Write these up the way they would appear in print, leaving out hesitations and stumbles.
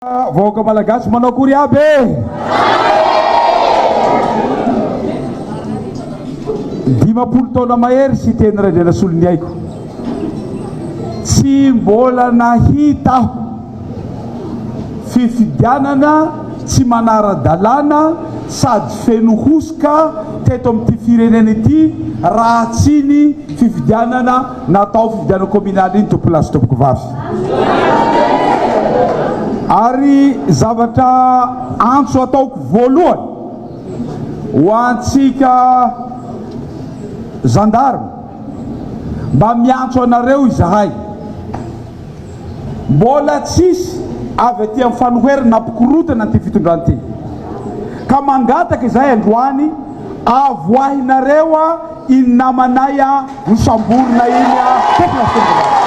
Vahoaka Malagasy manao akory aby e! 50 taona mahery sy teny Randrianasoloniaiko. Tsy mbola nahita aho fifidianana tsy manara-dalàna sady feno hosoka teto amin'ity firenena ity raha tsy ny fifidianana natao fifidianana kaominaly iny tompolahy sy tompokovavy. Ary zavatra antso ataoko voalohany ho antsika zandarma, mba miantso anareo izahay, mbola tsisy avy aty amin'ny fanoherana nampikorontana an'ity fitondrana ity, ka mangataka izahay androany avoahinareo iny namanay Nosamborina iny tompona fitondrona.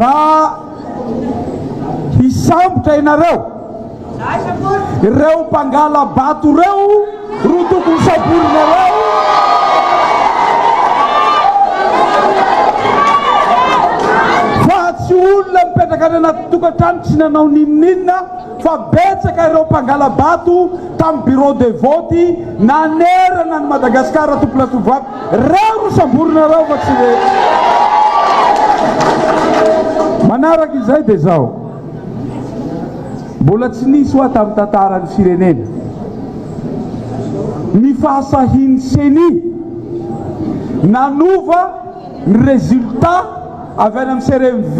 Raha hisambotra ianareo, ireo mpangala-bato ireo ro tokony samborinareo. Fa tsy olona mipetraka any anaty tokantrano tsy nanao n'inon'inona fa betsaka ireo mpangala-bato tamin'ny bureau de vote nanerana an'i Madagasikara tompona tovovavy. Ireo ro samborinareo fa tsy re. Manaraka izay dia izao. Mbola tsy nisy hoa tamin'ny tantaran'ny firenena ny fahasahian'ny ceni nanova ny résultat avy any amin'ny CRMV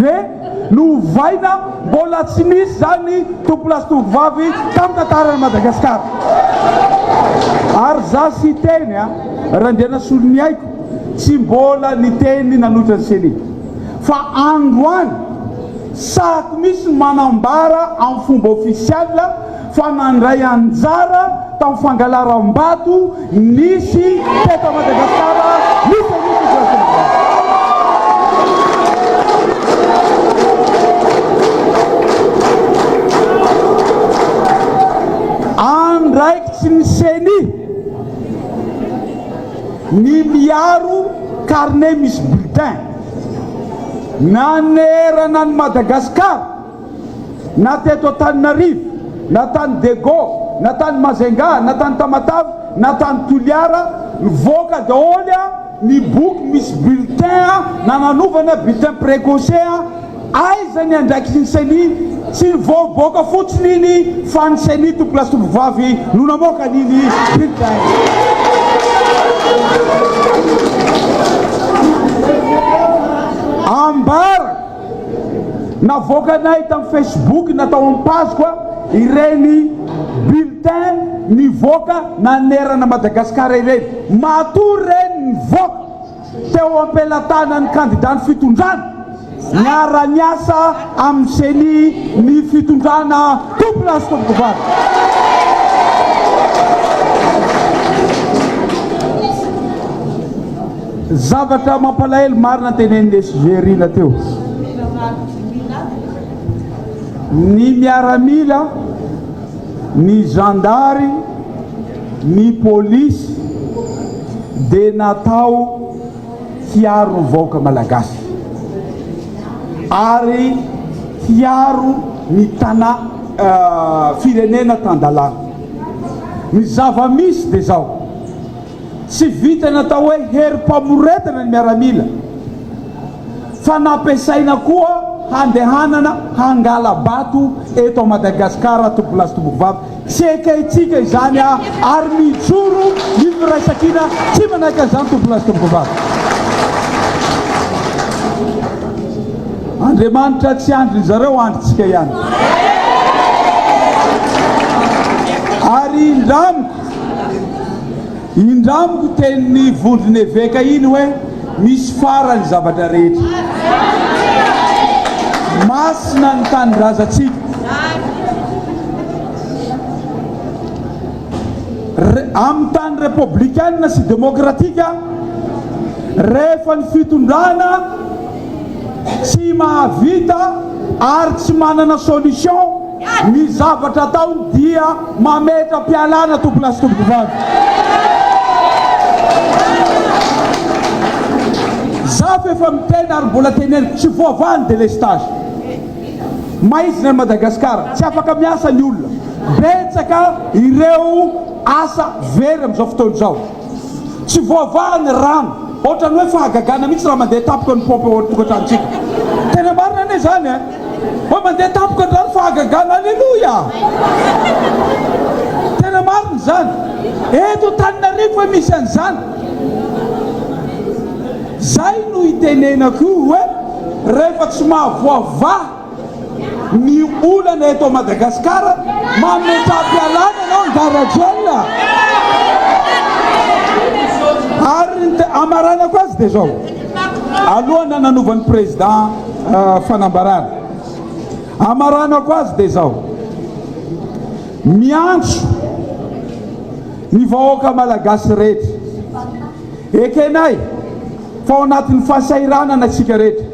novaina, mbola tsy nisy izany tompolahy sy tovovavy tamin'ny tantaran'i Madagasikara. Ary za Siteny a, Randrianasoloniaiko, tsy mbola niteny nanohitra ny ceni fa androany, Sahako mihitsy ny manambara amin'ny fomba ofisialy fa nandray anjara tamin'ny fangalaram-bato nisy teto Madagasikara ny Ceni Fitondran-tena. Andraikitry ny Ceni ny miaro carnet misy bulletin. Nanerana an'i Madagasikara, na teto Antananarivo, na tany Diego, na tany Majunga, na tany Tamatave, na tany Toliara, nivoaka daholo ny boky misy bulletin na nanovana bulletin précoché. Aiza ny andraikitry ny ceni? Tsy nivoaboaka fotsiny iny fa ny ceni tompolahy sy tompovavy no namoaka an'iny bulletin iny. Ambara, navoakanay tamin'ny Facebook na tao amin'ny page-ko ireny bulletin nivoaka nanerana Madagasikara ireny. Matoa ireny nivoaka. Teo am-pelatanan'ny kandidan'ny fitondrana, niara-niasa amin'ny ceni ny fitondrana tompolahy sy tompokovavy. Zavatra mampalahelo marina tenenin'i SG Rina teo. Ny miaramila, ny zandary, Ny polisy dia natao hiaro ny vahoaka malagasy ary hiaro ny tana firenena tan-dalàna. Ny zava-misy dia izao, tsy vitany atao hoe herim-pamoretana ny miaramila fa nampiasaina koa handehanana hangala-bato eto Madagasikara tompolahy sy tompokovavy. Tsy ekentsika izany ary mijoro ny firaisankina tsy manaiky an'izany tompolahy sy tompokovavy. Andriamanitra tsy andrin zareo andrintsika ihany. Ary indramiko indramiko tenin'ny vondron'eveka iny hoe misy farany zavatra rehetra. Masina ny tanindrazantsika. Amin'ny tany repoblikana sy demokratika, rehefa ny fitondrana tsy mahavita ary tsy manana solution. Ny zavatra ataony dia mametra-pialana tompolahy sy tompokovavy. Za f'efa miteny ary mbola teneniko, tsy voavaha ny délestage. Maizina ny Madagasikara, tsy afaka miasa ny olona. Betsaka ireo asa very amin'izao fotoana izao. Tsy voavaha ny rano. Ohatran'ny hoe fahagagana mihitsy raha mandeha tampoka ny pompe ao an-tokantranontsika. Tena marina anie izany e! Hoe mandeha tampoka ny rano, fahagagana, aleloia! Tena marina izany. Eto Antananarivo ve misy an'izany? Izay no itenenako io hoe rehefa tsy mahavoavaha ny olana eto Madagasikara, mametraha-pialana ianao Nga Rajoelina. Ary ny hamaranako azy dia izao, alohan'ny nanovan'ny président fanambarana, hamaranako azy dia izao, miantso ny vahoaka malagasy rehetra, ekenay fa ao anatin'ny fahasahiranana isika rehetra,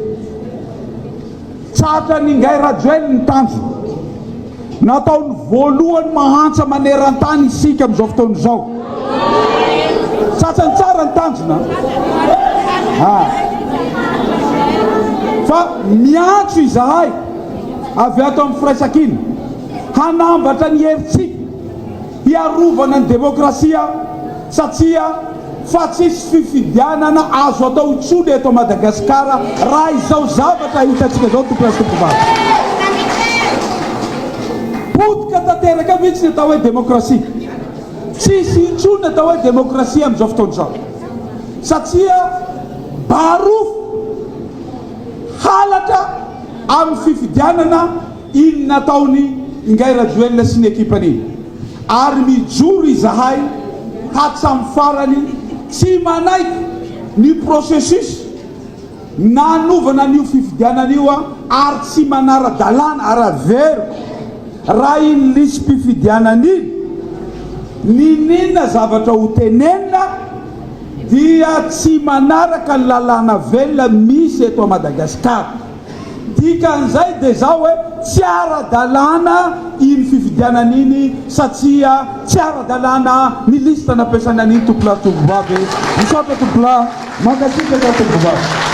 Tratran'i Ingahy Rajoel ny tanjona. Nataony voalohany mahantra maneran-tany isika amin'izao fotoana izao. Tratrany tsara ny tanjona. Ah. Fa miantso izahay avy ato amin'ny firaisankina hanambatra ny herintsika hiarovana ny demokrasia satria fa tsisy fifidianana azo atao intsony eto Madagasikara raha izao zavatra hitantsika izao tompolahy sy tompovavy. Potika tanteraka mihitsy ny atao hoe demokrasia. Tsisy intsony ny atao hoe demokrasia amin'izao fotoana izao. Satria barofo halatra amin'ny fifidianana iny nataony Ingahy Rajoelina sy ny ekipany iny. Ary mijoro izahay hatramin'ny farany tsy manaiky ny processus nanovana an'io fifidianana io ary tsy manara-dalàna ary averiko raha iny lisi-pifidianana iny niniana zavatra ho tenenina dia tsy manaraka ny lalàna velona misy eto Madagasikara. Dikan'izay dia izao hoe tsy ara-dalàna iny fifidianana iny satria tsy ara-dalàna ny liste nampiasaina an'iny tompolahy tompobavy. Misaotra tompolahy, mankasitraka tompovavy.